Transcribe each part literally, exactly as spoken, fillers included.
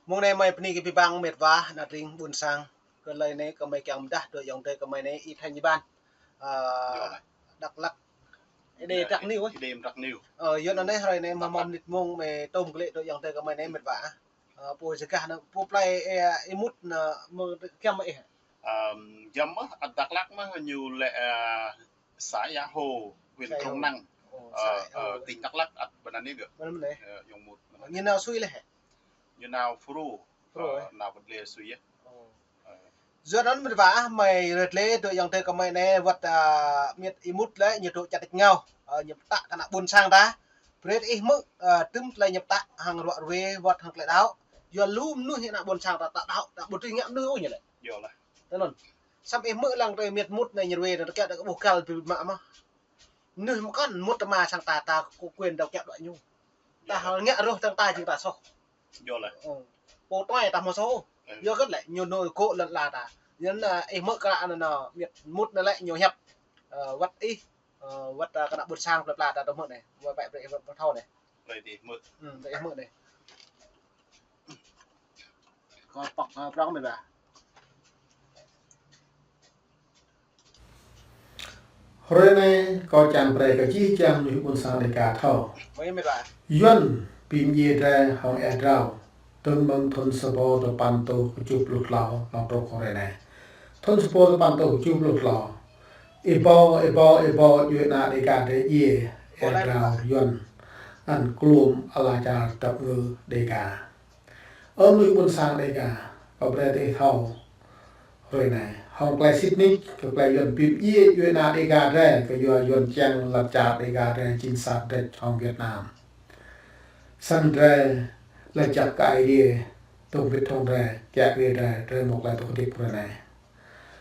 Mông anei mei bni kơ bi bang mĭt wa, anak tring ƀuôn sang. Kơ lei anei kơ mei kiăng mdah dôk ayŏng adei kơ mei anei Y Thanh Nhban. Ơ, Dak Lak. Êdei Dak News, ơ. Êdei Dak News. Ơ, yua anăn anei hruê anei mâo mâo mnĭt mông mei tôm klei dôk ayŏng adei kơ mei anei mĭt wa. Ơ, pô jơgah anăn, pô plei, ơ, êmut anăn mơ̆ng kiăm mei. Ơ, giăm mơh, ăt Dak Lak mơh ñu lĕ, ơ, xã Ia Hô, huyện Krông Năng. Ơ, tỉnh Đắk Lắk, ăt ƀiădah anei gơ̆. Ơ, ayŏng mut. Ñu nao sui leh. Ñu nao Phrô. Phrô, ơ, nao wăt leh sui yơh. Ơ. Yua anăn mĭt wa, mei rơt leh dôk ayŏng adei kơ mei anei wăt, ơ, mĭt êmut leh, ñu dôk čăt êngao. Ơ, ñu ptah kơ anak ƀuôn sang ta. Brei ih hmư̆, ơ, tŭm klei ñu ptah hŏng ruă ruê wăt hŏng klei đăo. Yua lu mnuih anak ƀuôn sang ta, ta đăo, ta ƀu dưi ngă mnuih ôh ñu lĕ. Yơh lah. Tơ anăn. Săm ih hmư̆ lăng tơ mĭt êmut anei ñu ruê, ta kiă ta ƀuh găl bi mă mơh. Mnuih mkăn mŭt tơ ma sang ta, ta kơ quyền dôk kiă đuĕ ñu. Ta hal ngă roh tang ta jing ta soh. Yơh lah. Ơ. Pô tuai ta mâo soh. Ơ. Yua kơ lĕ ñu nô gŏ lăn ala ta. Yua anăn, ơ, ih hmư̆ kơ anăn, ơ, mĭt êmut anei lĕ ñu hiăp. Ơ, wăt ih, ơ, wăt, ơ, kơ anak ƀuôn sang plei pla ta tơ hmư̆ anei. Wăt pĕ brei ih wăt thâo anei. Brei ih hmư̆. Ơ, brei ih hmư̆ anei. Kâo pŏk, ơ, prŏng mĭt wa. Hruê anei kâo čiăng brei kơ jih jang mnuih ƀuôn sang Đêga thâo. Yuăn bi mdjiê drei hŏng êa drao. Dơ̆ng mơ̆ng thŭn sa êbâo dua păn êtuh kjuh pluh tlâo hlŏng truh hruê anei. Thŭn sa êbâo dua păn êtuh kjuh pluh tlâo. Êbâo, êbâo, êbâo djuê ana Đêga drei djiê êa drao Yuăn. Anăn kluôm ala čar dăp ngư Đêga. Ơ mnuih ƀuôn sang Đêga, kâo brei diih thâo hruê anei. Hŏng klei sĭt nik, kơ klei Yuăn bi mdjiê djuê ana Đêga drei, kyua Yuăn čiăng lăn čar Đêga drei jing sa drei hŏng Việt Nam. Snăn drei lač jăk kơ Aê Diê, dôk mbĭt hŏng drei, kiă kriê drei, drei mâo klei dôk hdĭp hruê anei.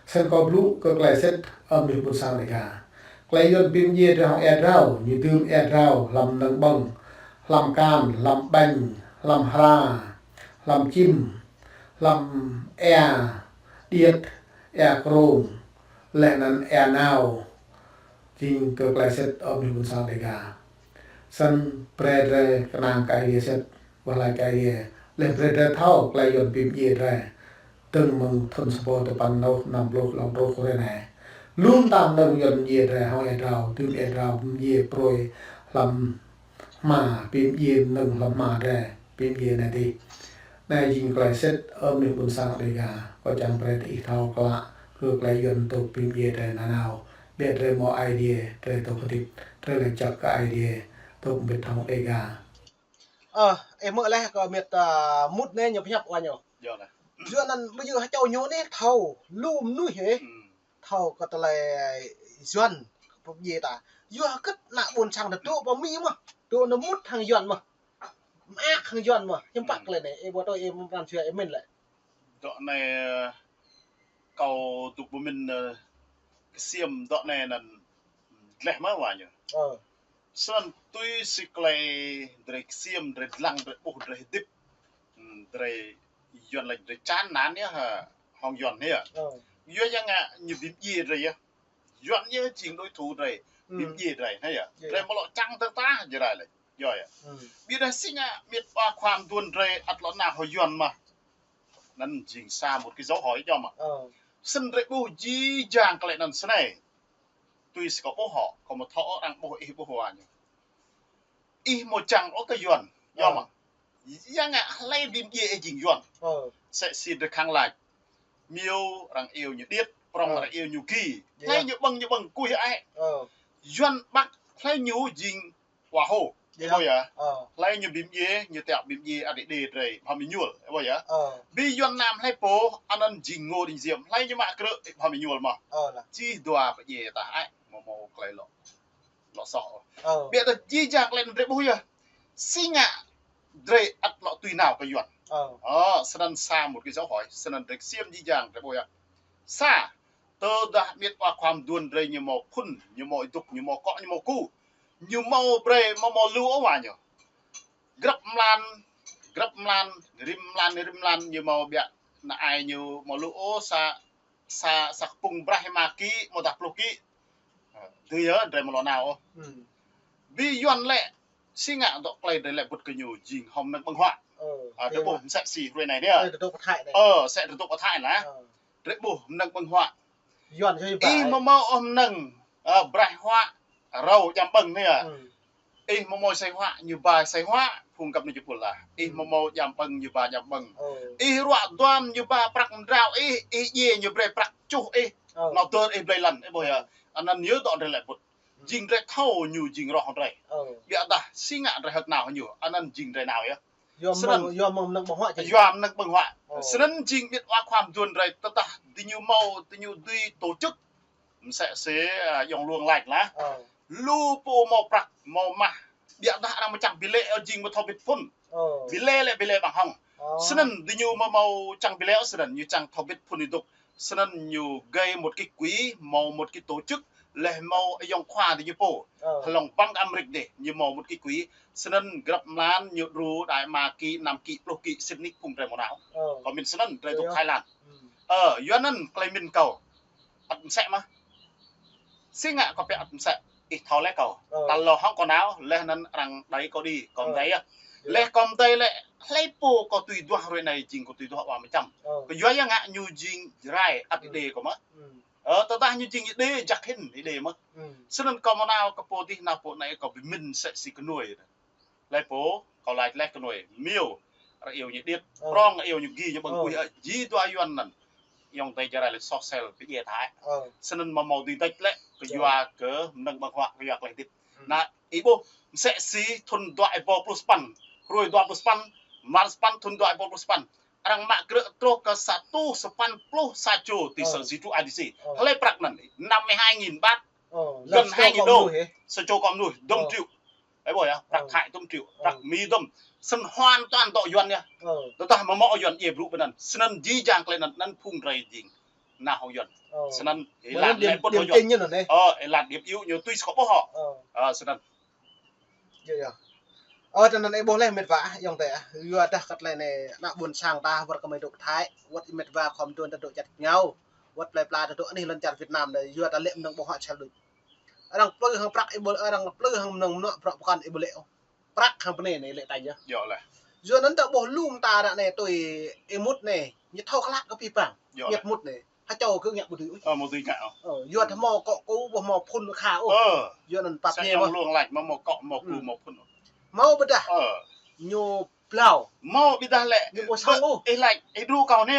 Snăn kâo blŭ kơ klei sĭt, ơ mnuih ƀuôn sang Đêga. Klei Yuăn bi mdjiê drei hŏng êa drao, ñu dưm êa drao, hlăm mnơ̆ng ƀơ̆ng, hlăm kan, hlăm ƀañ, hlăm hra, hlăm čĭm, hlăm êa điêt, êa krông, leh anăn êa nao. Jing kơ klei sĭt ơ mnuih ƀuôn sang Đêga. Snăn brei drei knang kơ Aê Diê sĭt, wah lač kơ Aê Diê. Leh brei drei thâo klei Yuăn bi mdjiê drei. Dơ̆ng mơ̆ng thŭn sa êbâo dua păn êtuh năm pluh hlŏng truh hruê anei. Lu mta mnơ̆ng Yuăn mdjiê drei hŏng êa drao, dưm êa drao mdjiê pruê hlăm hma, bi mdjiê mnơ̆ng hlăm hma drei, bi mdjiê anei dih. Anei jing klei sĭt, ơ mnuih ƀuôn sang Đêga, kâo čiăng brei diih thâo klă, kơ klei Yuăn dôk bi mdjiê drei nanao. Ƀiădah drei mâo Aê Diê, drei dôk hdĭp, drei lač jăk kơ Aê Diê, dôk mbĭt hŏng Đêga. Ơ, ih hmư̆ leh kơ mĭt, ơ, êmut anei ñu pơhiăp wa ñu. Yơh lah. Yua anăn ƀu djŏ hơčâo ñu anei thâo, lu mnuih ih. Hmm. Thâo kơ tlei Yuăn, bi mdjiê ta. Yua kơ ana ƀuôn sang ta dôk pơ Mi mơh. Dôk anăn êmut hŏng Yuăn mơh. Mơak hŏng Yuăn mơh. Hiư̆m pă klei anei, ih ƀuh tui ih mơ̆ng pran jua ih mĭn lĕ. Dŏ anei, ơ, kâo dôk bi mĭn, ơ, ksiêm dŏ anei anăn dleh mơh wa ñu. Ơ. Snăn tui si klei drei ksiêm, drei dlăng, drei ƀuh, drei hdĭp, hmm, drei Yuăn lač drei čan nan yơh, ha, hŏng Yuăn yơh. Ơ. Yua ya ngă ñu bi mdjiê drei yơh. Yuăn yơh jing đối thủ drei, hmm, bi mdjiê drei, ha yơh. Yơh. Drei amâo lŏ čang tơdah drei lač. Yơh yơh. Hmm. Ƀiădah si ngă mĭt wa khua mduôn drei ăt lŏ nao hŏng Yuăn mơh. Anăn jing sa một cái dấu hỏi yơh mơh. Ơ. Snăn drei ƀuh jih jang klei anăn snei. Tui si kâo ƀuh hŏ, kâo amâo thâo arăng ƀuh ih ƀuh wa ñu. Ih amâo čang ôh kơ Yuăn, yơh mơh. Ya ngă hlei bi mdjiê ih jing Yuăn. Ơ. Msĕ si drei khăng lač. Miêu arăng iêu ñu điêt, prŏng arăng iêu ñu gĭ. Hlei ñu ƀơ̆ng, ñu ƀơ̆ng kuih ai. Ơ. Yuăn Bắc hlei ñu jing wa hô. Ơ. Hlei ñu bi mdjiê, ñu tiŏ bi mdjiê ăt êdei drei, Bham Êñuôl, ơ. Bi Yuăn Nam hlei pô, anăn jing Ngô Đình Diệm, hlei ñu mă krư̆, Bham Êñuôl mơh. Ơ lah. Jih dua pơdjiê tah ai, mâo mâo klei lŏ. Lŏ soh. Ơ. Ƀiădah jih jang klei anăn drei ƀuh yơh. Si ngă drei ăt lŏ tui nao kơ Yuăn. Ơ. Ơ, snăn sa một cái dấu hỏi, snăn drei ksiêm jih jang drei ƀuh yơh. Sa, tơdah mĭt wa khua mduôn drei ñu mâo phŭn, ñu mâo êdŭk, ñu mâo kŏ, ñu mâo ku. Ñu mâo brei, mâo mâo lu ôh wa ñu. Grăp mlan, grăp mlan, rĭm mlan, rĭm mlan, ñu mâo ƀiă, ană ai ñu mâo lu ôh sa sa, sa kpŭng braih êma kĭ, amâodah pluh kĭ. Ơ, tui yơh, drei amâo lŏ nao ôh. Hmm. Bi Yuăn lĕ, si ngă dŏ klei drei lĕ bŭt kơ ñu jing hŏng mnơ̆ng ƀơ̆ng huă. Ơ, Ơ, drei ƀuh msĕ si hruê anei nĕ. Ơ, drei dôk pơthai anei. Ơ, msĕ drei dôk pơthai anei. Ơ. Drei ƀuh mnơ̆ng ƀơ̆ng huă. Yuăn ih amâo mâo ôh mnơ̆ng, ơ, braih huă, rau djam ƀơ̆ng nĕ. Ih amâo mâo asei huă, ñu ba asei huă, phung găp anei jih pul ah. Ih amâo mâo djam ƀơ̆ng, ñu ba djam ƀơ̆ng. Ih ruă duam, ñu ba prăk mdrao ih, ih djiê, ñu brei prăk čuh ih. Nao dơr ih blei lăn, ih ƀuh yơh. Anăn yơh dŏ drei lĕ bŭt. Jing drei thâo ñu jing roh drei. Ƀiădah si ngă drei hơ̆k nao ñu, anăn jing drei nao yơh. Yua mnơ̆ng, yua mnơ̆ng ƀơ̆ng huă. Snăn jing ƀiădah khua mduôn drei tơdah diñu mâo, diñu dưi tổ chức. Msĕ si, ơ, ayŏng Luông lač lah. Lu pô mâo prăk, mâo mah. Ƀiădah arăng amâo čiăng bi lĕ ôh jing amâo thâo bĭt phŭn. Bi lĕ lĕ bi lĕ ƀăng hŏng. Snăn diñu amâo mâo čiăng bi lĕ ôh snăn, ñu čiăng thâo bĭt phŭn êdŭk. Snăn ñu gei một cái quỹ, mâo một cái tổ chức, leh mâo ayŏng khua diñu pô. Hlŏng băng Amêrik dih, ñu mâo một cái quỹ. Snăn grăp mlan ñu đru đai ma ký, năm ký, pluh ký, sĭt nik phung drei mâo nao. Kâo mĭn snăn, drei dôk Thái Lan. Ơ, yua anăn klei mĭn kâo. Ăt msĕ mơh. Si ngă kâo pia ăt msĕ, ih thâo leh kâo. Tal êlâo hŏng kâo nao, leh anăn arăng đei kâo đi, kâo mdei yơh. Leh kâo mdei lĕ, hlei pô kâo tui duah hruê anei jing kâo tui duah wa mčăm. Kyua ya ngă ñu jing Jrai ăt Êđê kâo mơh. Ơ, tơdah ñu jing Êđê, jăk hĭn Êđê mơh. Snăn kâo mâo nao kơ pô dih nao pô anei kâo bi mĭn msĕ si knuê. Hlei pô, kâo lač leh knuê, miêu, arăng iêu ñu điêt, prŏng iêu ñu gi ñu ƀơ̆ng kuih, ơ, jih dua Yuăn anăn. Ayŏng adei Jrai lĕ soh sel bi djiê Thái. Snăn amâo mâo dưi dêč lĕ, kyua kơ mnơ̆ng ƀơ̆ng huă, kyua klei hdĭp. Anăn, ih ƀuh, msĕ si thŭn dua êbâo pluh sa păn, hruê dua pluh sa păn, mlan sa păn thŭn dua êbâo pluh sa păn. Arăng mă krư̆ truh kơ sa êtuh sa păn pluh sa čô ti sa di tru I D C. Hlei prăk anăn, năm mươi hai nghìn baht, gần hai nghìn đô. Sa čô kơ mnuih, dŭm triệu. Ơ, ƀuh yơh, prăk Thái dŭm triệu, prăk Mi dŭm. Snăn hoàn toàn dŏ Yuăn yơh. Tơdah amâo mâo Yuăn djiê brŭ ƀiădah. Snăn jih jang klei anăn, anăn phung drei jing nao hŏng Yuăn. Snăn, êlan lĕ bŭt hŏng Yuăn. Ơ, êlan điêp iu ñu tui si kâo ƀuh hŏ. Ơ, snăn. Ơ, tơ anăn ih ƀuh leh mĭt wa, ayŏng adei ah. Yua dah kơ klei anei, ană ƀuôn sang ta, wăt kơ mei dôk Thái, wăt mĭt wa khua mduôn ta dôk čăt ngao, wăt plei pla ta dôk anih lăn čar Việt Nam anei, yua ta lĕ mnơ̆ng ƀơ̆ng huă sel đuč. Arăng plư hŏng prăk ih ƀuh, arăng plư hŏng mnơ̆ng mnuă bruă pơkŏn ih ƀuh lĕ ôh. Prăk hŏng pnê anei lĕ tañ yơh. Yua anăn ta ƀuh lu mta ară anei tui ih mŭt anei, ñu thâo klă kơ pih pang. Ñu mŭt anei. Hă čô kơ ngă ƀu dưi ôh. Ơ, ƀu dưi ngă ôh. Ơ, yua ta mâo kŏ kŭ, ƀu mâo phŭn kha ôh. Yua anăn pap ñu mâo. Luông lač mâo, mâo kŏ, mâo kŭ, mâo phŭn. Mâo ƀiădah. Ñu blâo. Mâo ƀiădah lĕ. Ñu ƀu săng ôh. Ih lač, ih đru kâo anei.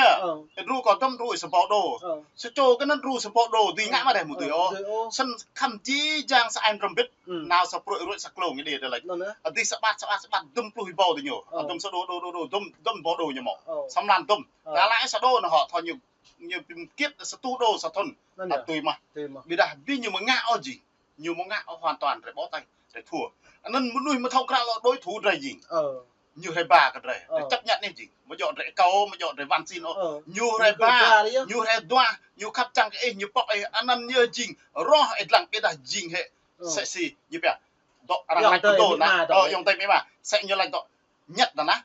Ih đru kâo dŭm đru ih sa êbâo đô. Sa čô kơ anăn đru sa êbâo đô, dưi ngă mă deh mâo dưi ôh. Snăn khăm jih jang sa ai mdrăm bĭt. Nao sa pruĕ ruĕ sa klông ñu dê dê lač. Adih sa ƀat, sa ƀat, sa ƀat dŭm pluh êbâo diñu. Dŭm sa đô, đô, đô, đô, dŭm, dŭm êbâo đô ñu mâo. Sa mlan dŭm. Tơdah lač sa đô anăn hŏ, thâo ñu ñu bi mkiêt sa êtuh đô sa thŭn. Anăn tui mơh. Ƀiădah bi ñu amâo ngă ôh jing. Ñu amâo ngă ôh hoàn toàn drei bó tay, drei thua. Anăn mnuih amâo thâo kră lŏ đối thủ drei jing. Ñu hriê ba kơ drei. Drei chấp nhận anei jing. Amâo djŏ drei akâo, amâo djŏ drei wăn sin ôh. Ñu hriê ba, ñu hriê dua, ñu khăp čiăng kơ ih, ñu pŏk ih, anăn ñu jing. Roh ih dlăng ƀiădah jing hĕ. Msĕ si, ñu pia. Dŏ arăng lač kơ dô anăn. Ayŏng adei mĭt wa. Msĕ ñu lač dŏ Nhật anăn.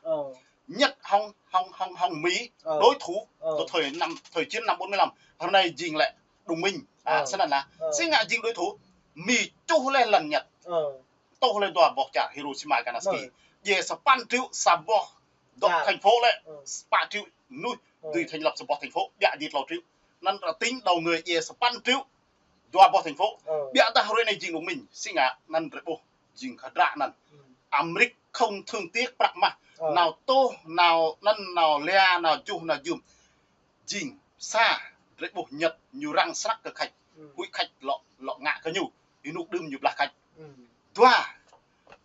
Nhật hŏng, hŏng, hŏng, hŏng Mi, đối thủ, từ thời năm, thời chiến năm bốn mươi lăm. Hôm nay jing lĕ đồng minh. Snăn lah. Si ngă jing đối thủ. Mi čuh leh lăn Nhật. Tuh leh dua boh čar Hiroshima, Nagasaki. Djiê sa păn triệu sa boh. Dŏ thành phố lĕ. Sa păn triệu mnuih. Dưi thành lập sa boh thành phố. Ƀiă djiê tlâo triệu. Anăn arăng tính đầu người djiê sa păn triệu. Dua boh thành phố. Ƀiădah hruê anei jing đồng minh. Si ngă anăn drei ƀuh. Jing khăt dră anăn. Amêrik không thương tiếc prăk mah. Nao tuh, nao anăn, nao lia, nao juh, nao jum. Jing sa, drei ƀuh Nhật, ñu răng snăk kơ Khač. Huĭ Khač lŏ, lŏ ngă kơ ñu. Ênuk đưm ñu blah Khač. Dua,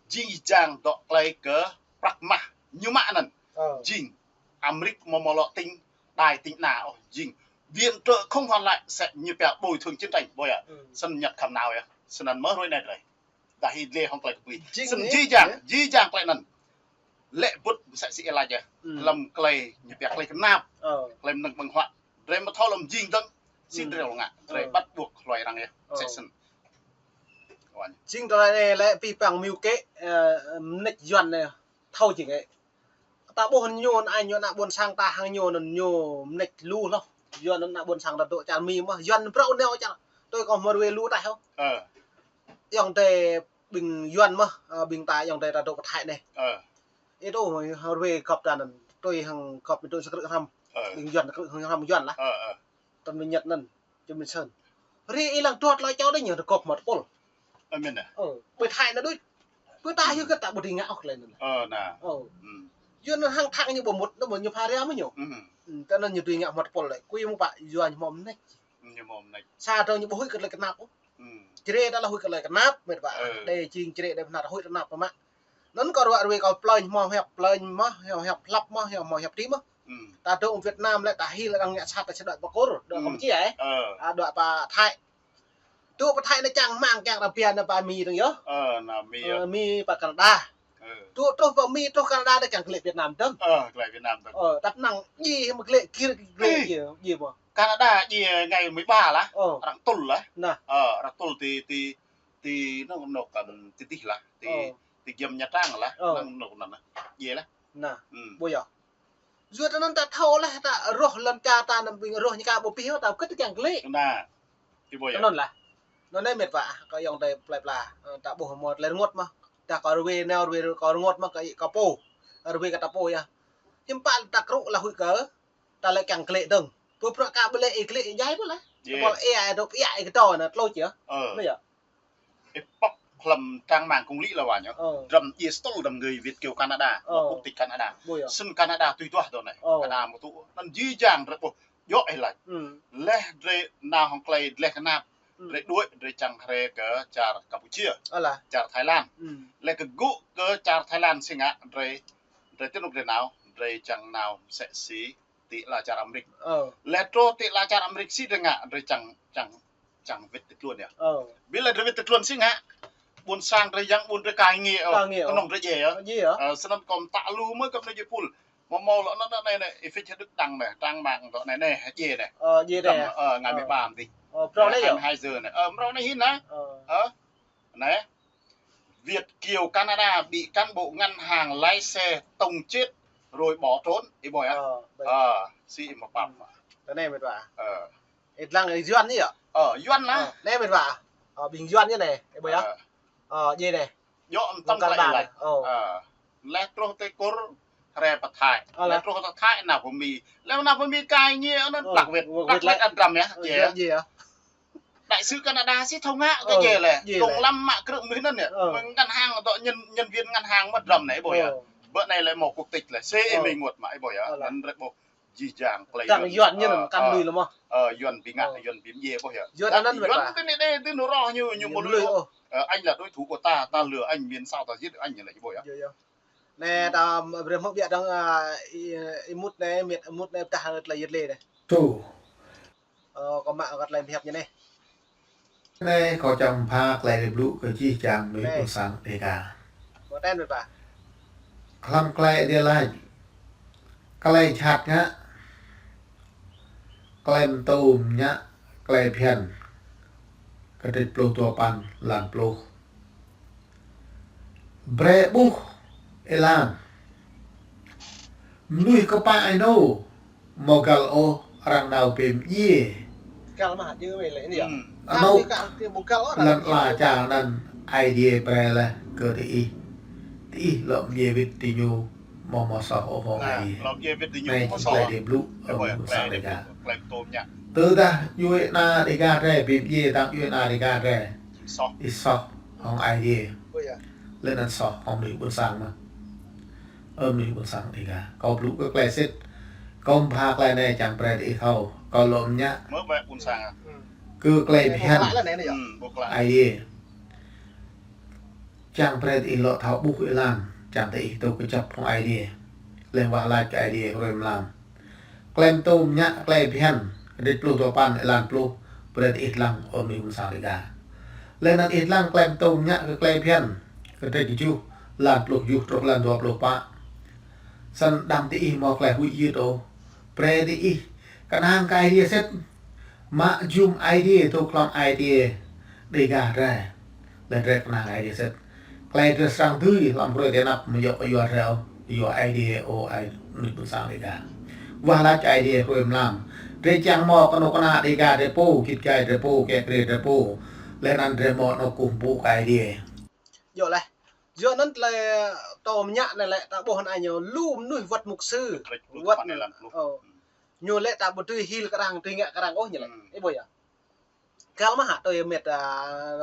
jing jang dŏ klei kơ prăk mah. Ñu mă anăn. Jing, Amêrik amâo mâo lŏ tĭng, đai tĭng ana ôh. Jing, viện trợ không hoàn lại, msĕ ñu pia bồi thường chiến tranh, ƀuh yơh. Snăn Nhật khăm nao yơh. Snăn mơh hruê anei drei. Dah ih dleh hŏng klei kpui. Snăn jih jang, jih jang klei anăn. Lĕ bŭt msĕ si ih lač yơh. Hlăm klei, ñu pia klei knap. Klei mnơ̆ng ƀơ̆ng huă. Drei amâo thâo lŏ mjing dơ̆ng. Si drei lŏ ngă. Drei bắt buộc hluê arăng yơh. Msĕ snăn. Jing drei anei lĕ pih pang mâo kĕ, ơ, mnêč Yuăn anei. Thâo jing ĕ. Ta ƀuh ñu anăn ai ñu ană ƀuôn sang ta hăng ñu anăn ñu mnêč lu hloh. Yua anăn ană ƀuôn sang ta dôk čar Mi mơh. Yuăn brâo nao čar. Tui kâo mơ̆ ruê lu taih hŏ. Ayŏng adei ƀing Yuăn mơh, ơ, ƀing ta ayŏng adei ta dôk pơ Thái anei. Ih tŭ hăng rwê găp ta anăn, tui hăng găp ih tŭ sa krư̆ hrăm. Ƀing Yuăn krư̆ hăng hrăm Yuăn lah. Tăn Minh Nhật anăn, Trần Minh Sơn. Rê ih lăng dua tlâo čô đei ñu găp mă tơpul. Ơ, ƀơi Thái anăn đuč. Ƀơi ta hiu kơ ta ƀu dưi ngă ôh klei anăn. Ơ, anăn. Yuăn anăn hăng thăng ñu ƀu mŭt, anăn ƀu ñu pha ria mơh ñu. Tơ anăn ñu dưi ngă mă tơpul lĕ. Kui mơ̆ng pă Yuăn ñu mâo mnêč. Sa dơ̆ng ñu ƀu huĭ kơ klei knap ôh. Črê ta lŏ huĭ kơ klei knap, mĭt wa. Đei jing črê đei bơnar huĭ knap mă. Anăn kâo ruă rwê kâo plơñ mâo hiăp, plơñ mâo hiăp, hiăp hlăp mâo hiăp, mâo hiăp ti mâo. Ta dôk Việt Nam lĕ ta hil arăng ngă sat ta sơdăt pơkur, dôk Campuchia, ơ. A, dôk pă Thái. Dôk pă Thái anăn čang hmăng čang ra biăn anăn pă Mi dơ̆ng yơh. Ơ, anăn Mi yơh. Ơ, Mi pă Canada. Dôk truh pă Mi truh Canada anăn čang klei Việt Nam dơ̆ng. Ơ, klei Việt Nam dơ̆ng. Ơ, tăp năng djiê mă klei kir klei djiê, djiê mâo. Canada djiê ngày mười ba lah. Ơ. Arăng tŭl lah. Anăn. Ơ, arăng tŭl ti, ti, ti, anôk, anôk, ưm, ti dih lah. Ti, ti giăm Nha Trang lah. Ơ. Anăn, anôk, anăn lah. Djiê lah. Anăn. Ƀuh yơh. Yua anăn ta thâo leh ta roh lăn čar ta anăn ƀing roh ñu ka ƀu pih ta kơ ti kiăng klei. Anăn. Ti ƀuh yơh. Anăn lah. Anăn anei mĭt wa, kâo ayŏng adei plei pla. Ơ, ta ƀuh mâo klei rơngot mơh. Ta kâo rwê nao rwê kâo rơngot mơh kơ, kơ pô. Rwê kơ ta pô yơh. Hiư̆m pă ta krŭ lah huĭ kơ ta lĕ kiăng klei dơ̆ng. Pô prăk ka ƀu lĕ ih klei ih jai pô lah. Pô ih ai dôk ih ai kơ to anăn tlô čiă. Ơ. Anăn yơh. Ih pŏk hlăm trang mạng công lý lah wa ñu. Ơ. Drăm djiê stôl drăm người Việt kiều Canada, quốc tịch Canada. Ƀuh yơh. Snăn Canada tui duah dŏ anei. Ơ. Canada mâo tŭ. Anăn jih jang drei ƀuh. Djŏ ih lač. Leh drei nao hŏng klei dleh knap. Drei đuĕ, drei čang hriê kơ čar Campuchia. Alah. Čar Thái Lan. Leh kơ gŭ kơ čar Thái Lan si ngă, drei, drei ti anôk drei nao, drei čang nao msĕ si ti ala čar Amêrik. Ơ. Leh truh ti ala čar Amêrik si drei ngă, drei čang, čang, čang wĭt ti tluôn yơh. Ơ. Bi leh drei wĭt ti tluôn si ngă, ƀuôn sang drei yang ƀuôn drei ka êngiê, ơ, ka êngiê, ơ, knŏng drei djiê yơh. Djiê yơh. Ơ, snăn kâo mtă lu mơh kơ mnuih djiê pul. Mâo mâo lŏ anăn anei anei, ih fik hơdơ̆k đăng anei, trang mạng dŏ anei anei, djiê anei. Ơ, djiê anei. Drăm, ơ, ngày mười ba mdih. Ơ, mrâo anei yơh. Hai mươi hai giờ anei. Ơ, mrâo anei hĭn anei. Ơ. Ơ. Anei. Việt kiều Canada bị cán bộ ngân hàng lái xe tông chết rồi bỏ trốn. Ih ƀuh yơh. Ơ, si ih mâo pap. Anei mĭt wa. Ơ. Ih dlăng Yuăn yơh. Ơ, Yuăn lah. Ơ, anei mĭt wa. Ơ, ƀing Yuăn yơh anei. Ih ƀuh yơh. Ơ. Ơ, djiê anei. Djŏ mtam klei lač. Ơ. Leh truh ti Kur, hriê pă Thái. Ơ, leh truh pă Thái nao pă Mi. Leh nao pă Mi ka êngiê anăn, ơ, plăk wĭt. Plăk wĭt leh. Ơ, drăm yơh. Ơ, djiê yơh. Đại sứ Canada si thâo ngă kơ djiê leh. Djiê leh. Công lăm mă krư̆ mnuih anăn yơh. Ơ. Mơ̆ng ngân hàng dŏ nhân, nhân viên ngân hàng mă drăm anei ih ƀuh yơh. Ơ. Ƀơ anei leh mâo quốc tịch leh. Si ih mĭn mŭt mă ih ƀuh yơh. Ơ, leh. Anăn drei ƀuh. Jih jang klei Yuăn. Yuăn ñu anăn kăn lui leh mơh. Ơ, Yuăn bi ngă, Yuăn bi mdjiê ƀuh yơh. Yuăn anăn Yuăn ti anei dê, ti anôk roh ñu, ñu mâo lui ôh. Ơ, anh là đối thủ của ta, ta lừa anh, miễn sao ta giết được anh, ñu lač ƀuh yơh. Anei ta brei hmư̆ ƀiă dơ̆ng, ơ, ih, ih mŭt anei, mĭt mŭt anei, dah klei yăl dliê anei. Tŭ. Ơ, kâo mă kơ klei bi hiăp ñu anei. Anei kâo čăm pha klei blŭ kơ jih jang mnuih ƀuôn sang Dega. Hlăm klei dê lač, klei jhat ngă, klei mtô mñă, klei bhiăn, kdrêč pluh dua păn, lan pluh. Brei ƀuh êlan. Mnuih kpă ênô, amâo găl ôh arăng nao bi mdjiê. Găl mă, djŏ wê leh anei yơh. Anôk lăn ala čar anăn Aê Diê brei leh kơ diih. Diih lŏ mdjiê wĭt diñu amâo mâo soh ôh hŏng Aê Diê. Anei jing klei dê blŭ, ơ, mnuih ƀuôn sang Dega. Tơdah djuê ana Dega drei bi mdjiê, tơdah djuê ana Dega drei, ih soh hŏng Aê Diê. Leh anăn soh hŏng mnuih ƀuôn sang mơh. Ơ mnuih ƀuôn sang Dega, kâo blŭ kơ klei sĭt. Kâo mbha klei anei čiăng brei diih thâo. Kâo lŏ mñă kơ klei bhiăn Aê Diê. Čiăng brei diih lŏ thâo ƀuh êlan, čiăng diih dôk kjăp hŏng Aê Diê. Leh wah lač kơ Aê Diê hruê mlam. Klei mtô mñă klei bhiăn, kdrêč pluh dua păn, êlan pluh, brei diih dlăng, ơ mnuih ƀuôn sang Dega. Leh anăn ih dlăng klei mtô mñă kơ klei bhiăn, kdrêč kjuh, lan pluh kjuh truh lan dua pluh pă. Snăn đăm diih mâo klei huĭ hyưt ôh. Brei diih knang kơ Aê Diê sĭt. Mă jum Aê Diê, dôk hlăm ai tiê Dega drei. Leh drei knang Aê Diê sĭt. Klei drei srăng dưi hlăm hruê ti anăp amâo djŏ kyua drei ôh, kyua Aê Diê ơ mnuih ƀuôn sang Dega. Wah lač Aê Diê hruê mlam. Drei čiăng mâo knŭk kna Dega drei pô, gĭt gai drei pô, kiă kriê drei pô. Leh anăn drei mâo anôk kkuh mpŭ kơ Aê Diê. Djŏ leh. Yua anăn tlei tơ mñă anei lĕ ta ƀuh anăn ñu lu mnuih wăt mục sư. Wăt anei lăn pluh. Ñu lĕ ta ƀu dưi hil kơ arăng, dưi ngă kơ arăng ôh ñu lĕ. Ih ƀuh yơh. Kal mơh hă tui miêt, a,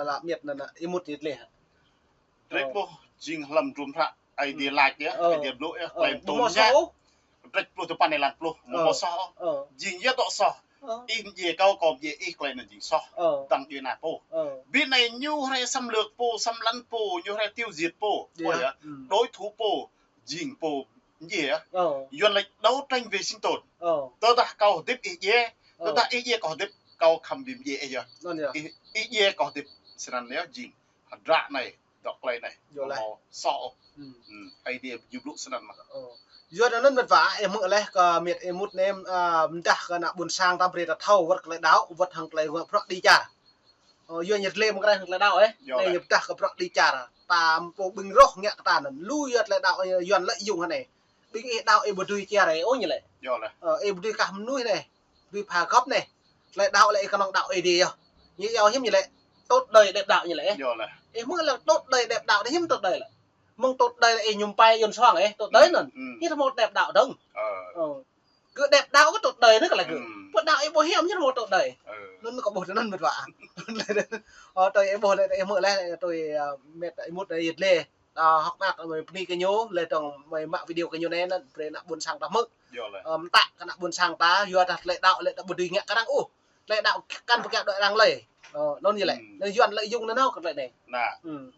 lă miêt anăn, a, êmut ñu tlei hă. Drei ƀuh jing hlăm hdruôm hră Aê Diê lač yơh, Aê Diê blŭ yơh, klei mtô mñă. Drei pluh dua păn êlan pluh, amâo mâo soh ôh. Jing yơh dŏ soh. Ih mdjiê kâo, kâo mdjiê ih, klei anăn jing soh. Dăng djuê ana pô. Bi anei ñu hriê xâm lược pô, xâm lấn pô, ñu hriê tiêu diệt pô. Ƀuh yơh. Đối thủ pô, jing pô mdjiê yơh. Yuăn lač đấu tranh về sinh tồn. Tơdah kâo hdĭp ih djiê, tơdah ih djiê kâo hdĭp, kâo khăm bi mdjiê ih yơh. Ih, ih djiê kâo hdĭp, snăn yơh jing. Hdră anei, dŏ klei anei. Amâo mâo soh ôh. Aê Diê ñu blŭ snăn mơh. Yua anăn mĭt wa, ih hmư̆ leh kơ miêt êmut anei, a, mdah kơ ană ƀuôn sang ta brei ta thâo wăt klei đăo, wăt hŏng klei bruă đi čar. Ơ, yua ñu tlei mơ̆ng kreh klei đăo, ơ. Klei ñu pdah kơ bruă đi čar. Ta pô ƀĭng roh ngă kơ ta anăn. Lu yua klei đăo, ơ, Yuăn lợi dụng anei. Ƀĭng ih đăo ih ƀu dưi čar ih, ơ, ñu lĕ. Ơ, ih ƀu dưi kah mnuih anei. Ƀu dưi pha găp anei. Klei đăo lĕ ih knŏng đăo Aê Diê yơh. Ñu yua hiưm ñu lĕ. Tốt đời đẹp đạo ñu lĕ. Ih hmư̆ lĕ tốt đời đẹp đạo anei hiưm tốt đời lĕ. Mơ̆ng tốt đời lĕ ih ñŭm pai yuăn suang ih, tốt đời anăn. Hiưm mâo đẹp đạo dơ̆ng. Ơ. Kơ đẹp đạo kơ tốt đời anăn kơ lĕ kơ. Pơ đăo ih ƀuh hiưm ñu mâo tốt đời. Anăn kơ ƀuh anăn mĭt wa. Ơ, tui ih ƀuh lĕ, ih hmư̆ leh, tui, ơ, miêt êmut yit leh. Ơ, hŏk mơak mơi bơni kơ ñu, leh dơ̆ng mơi mă video kơ ñu anei anăn, brei ană ƀuôn sang ta hmư̆. Ơ, mtă kơ ană ƀuôn sang ta, yua dah klei đăo lĕ ta ƀu dưi ngă kơ arăng ôh. Klei đăo kăn pơkiă đuĕ arăng lei. Ơ, anăn ñu lĕ. Anăn Yuăn lợi dụng anăn nao kơ klei anei.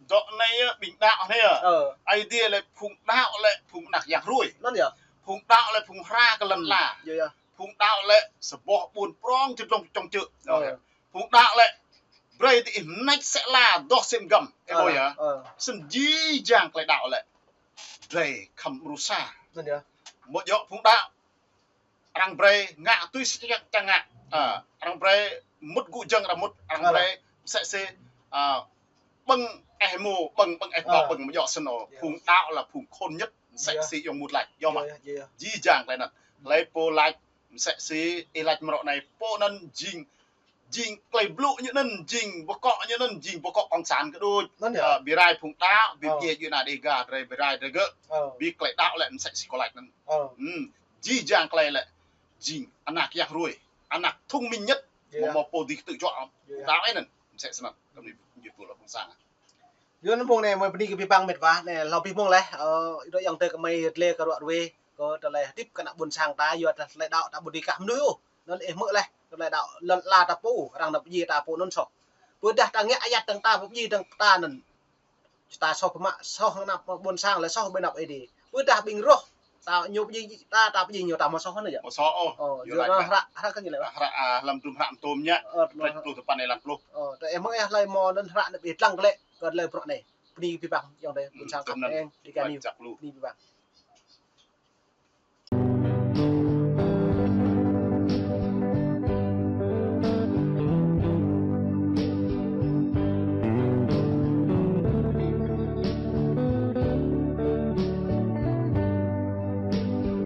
Dŏ anei yơh, ƀĭng đăo anei yơh. Aê Diê lĕ phung đăo lĕ phung anak yang hruê. Anăn yơh. Phung đăo lĕ phung hra kơ lăn ala. Phung đăo lĕ sa boh ƀuôn prŏng ti dlông čŏng čư̆. Phung đăo lĕ brei diih mnêč msĕ ala, doh msĕ mgăm. Ơ, ƀuh yơh. Snăn jih jang klei đăo lĕ drei khăm mrô sa. Anăn yơh. Mâo djŏ phung đăo. Arăng brei ngă tui si čiăng ngă. Ơ, arăng brei mŭt gŭ jơ̆ng arăng mŭt, arăng brei msĕ si, ơ, ƀơ̆ng eh mô, ƀơ̆ng, ƀơ̆ng eh kŏ, ƀơ̆ng mjŏ snăn. Phung đăo lĕ phung khôn nhất, msĕ si ayŏng Mut lač, yơh mơh. Jih jang klei anăn. Klei pô lač, msĕ si ih lač mrâo anei, pô anăn jing, jing klei blŭ ñu anăn, jing boh kŏ ñu anăn, jing boh kŏ cộng sản kơ đuč. Ơ, bi rai phung đăo, bi mdjiê djuê ana Đêga, drei bi rai drei gơ̆. Bi klei đăo lĕ msĕ si kâo lač anăn. Jih jang klei lĕ jing anak yang hruê, anak thông minh nhất, amâo mâo pô dưi ktư̆ juă. Đăo anăn, msĕ snăn, kơ mnuih jih pul ƀuôn sang. Yua anăn mông anei mơi bơni kơ bi păng mĭt wa, anei hlâo bi mông leh, ơ, ih dôk ayŏng adei kơ mơi yit leh kơ ruă ruê, kơ tơlơi hdĭp kơ ană ƀuôn sang ta, yua dah klei đăo ta ƀu dưi kah mnuih ôh. Anăn ih hmư̆ leh, klei đăo lăn ala ta pô, arăng nao pơdjiê ta pô anăn soh. Ƀudah ta ngă ayăt dơ̆ng ta pơdjiê dơ̆ng ta anăn. Ta soh pơmă, soh ană ƀuôn sang lĕ soh ƀơi anăp Aê Diê. Ƀudah ƀĭng roh, ta ñu pơdjiê ta, ta pơdjiê ñu ta mâo soh anăn yơh. Mâo soh ôh. Ơ, yua anăn hră, hră kơ ñu lĕ. Hră, a, hlăm hdruôm hră mtô mñă, ơ, drei pluh dua păn êlan pluh. Ơ, ta ih hmư̆ ih hlei mâo anăn hră anăn bi dlăng kơ lĕ, kơ lĕ bruă anei. Bơni bi păng, ayŏng adei, ƀuôn sang khăp eng, Đêga News. Bơni bi păng.